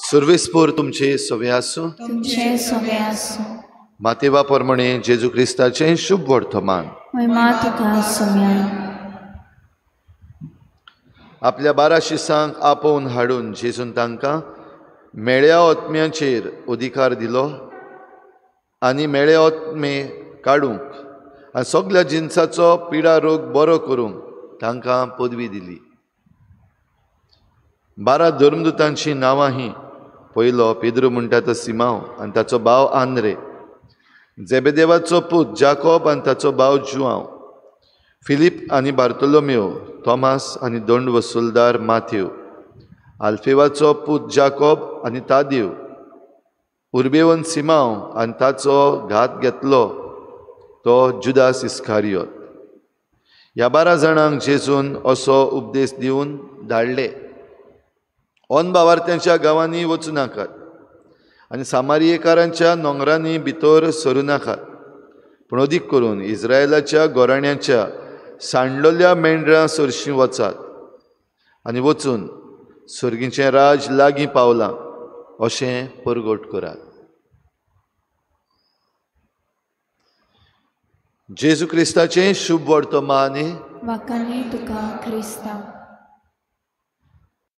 सर्वेस्पोर तुमचे सवे आसूं. तुमचे सवे आसूं. मातेवा प्रमाणे जेजू क्रिस्ताचें शुभ वर्तमान. महिमा तुका सोम्या. आपल्या 12 शिसांक आपोवन हाडून जेजून तांकां मेळ्या आत्म्याचेर अधिकार दिलो आनी मेळे आत्मे काडूंक आनी सगल्या जिनसाचो पिडा रोग बरो करूंक तांकां पदवी दिली. 12 धर्मदूतांची नांवां ही: पयलो पेद्रू म्हणटा तो सिमांव आनी ताचो भाव आंद्रे, जेबेदेवाचो पूत जाकोब आनी ताचो भाव जुआंव, फिलीप आनी बार्तोलोमेव, थॉमास आनी दंड वसुलदार माथेव, आल्फेवाचो पूत जाकोब आनी तादेव, उर्बेवन सिमांव आनी ताचो घात घेतलो तो जुदास इस्कारियोत. ह्या 12 जाणांक जेजून असो उपदेश दिवन धाडले: अनभावार्थ्यांच्या गांवांनी वचूं नाकात आनी सामारियेकारांच्या नोंगरांनी भितर सरूं नाकात, पूण अदीक करून इस्रायलाच्या गोराण्याच्या सांडलेल्या मेंढरां सरशीं वचात आनी वचून सर्गीचें राज लागीं पावलां अशें परगट करात. जेजू क्रिस्ताचें शुभ वर्तमान. वाखाणे तुका क्रिस्ता.